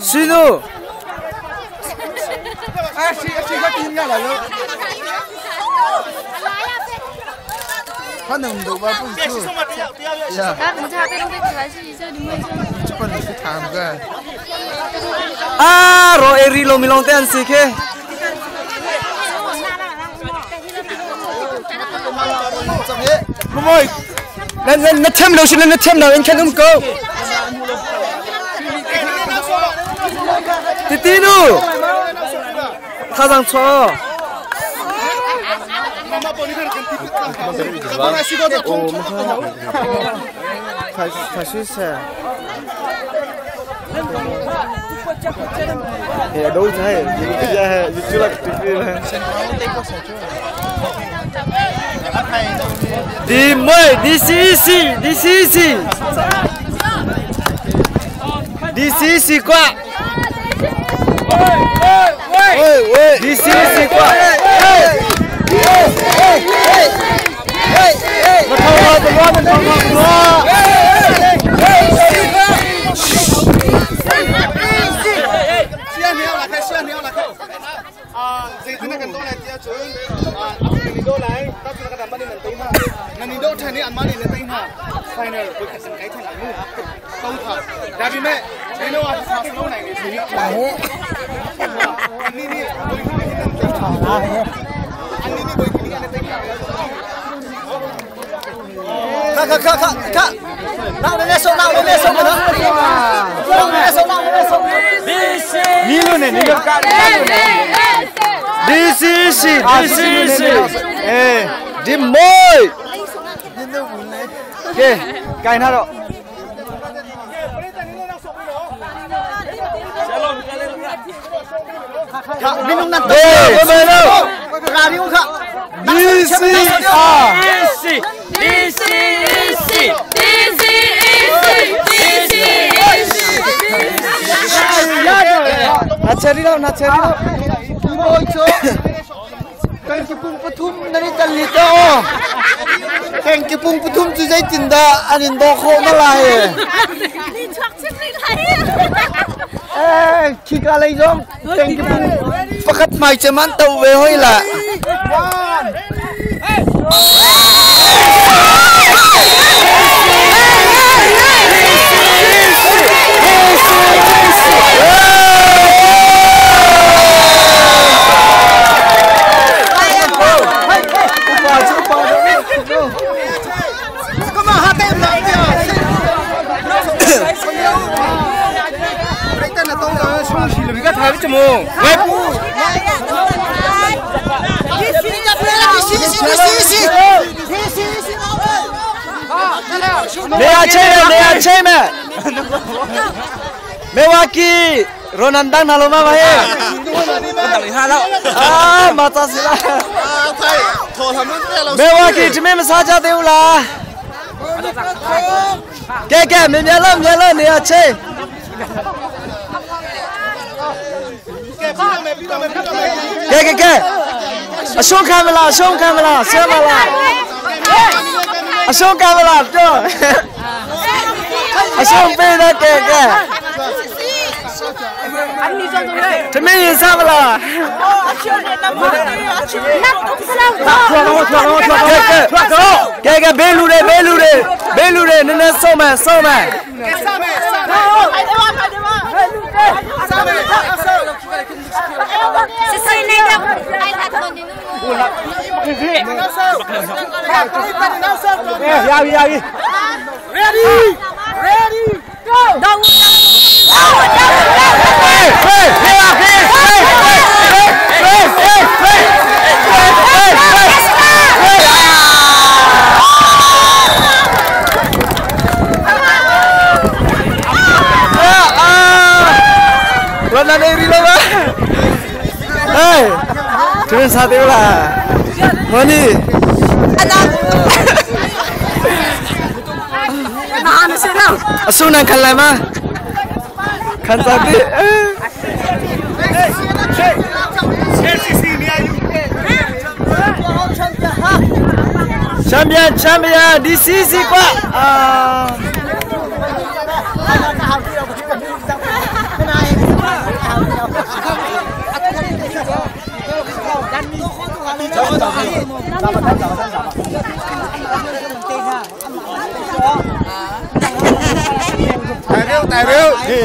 Sinu. Ah, ro eri lo milong te an si khe. Moi. Na na na them lo sin na them lo in khan um ko. Titinu. Thazang cho. Đi mời DCC DCC DCC qua DCC qua Mà thâu hoa từ loa, mà thâu hoa từ loa. Final ကိုခက်စံကိုက်ထန်မှုသုံးခါဒါပေမဲ့ဘယ်တော့မှစလုံးနိုင်နေစီအနည်းနည်းဘယ်လိုလဲတိတ်ခါအနည်းနည်းဘယ်လိုလဲတိတ်ခါခခခခခနောက်နေဆုံးနောက်နေဆုံးနော်နောက်နေဆုံးနောက်နေဆုံးနီလို့နေနီလို့က DCC DCC အေးဒီမိုးကဲကင်ထားတော့ ခမင်းတို့နတ် ဟေးဘယ်လို ရာဒီခ DCR DC DC DC DC နာချရီတော့နာချရီတော့ ဘိုးချို Thank you pung pathum nani challi to Thank you pung pathum chu jai tinda anin do kho ma lai Eh khi ka lai jong Thank you pung pakhat mai chaman tau ve hoi la နေရာချိန်မယ်နေရာချိန်မယ်မေဝါကီရိုနန်တန်နာလိုမပါဟဲ့အာမတာစီလာမေဝါကီတမင်မစားကြသေးဘူးလားကဲကဲမြင်လို့မြင်လို့နေရာချိန်ကဲကဲကဲအရှုံးခံမလားအရှုံးခံမလားဆဲမလားအရှုံးခံမလားပြောအရှုံးပေးတော့ကဲကဲတမင်ရင်စားမလားကဲကဲကဲဘေးလူတွေဘေးလူတွေဘေးလူတွေနည်းနည်းဆုံးမယ်ဆုံးမယ် ရပြီရပြီ Ready Ready Go ဟေးဟေးဟေးဟေးဟေးဟေးဟေးဟေးဟေးဟေးအာအာရနနေရီလောဟေးသူစားတယ်လားမနီအဆုနန်ခလိုက်မခန်စားတဲ့ချန်ပီယံချန်ပီယံ DCC ကွာအာ Tai rêu, tai rêu. Đi.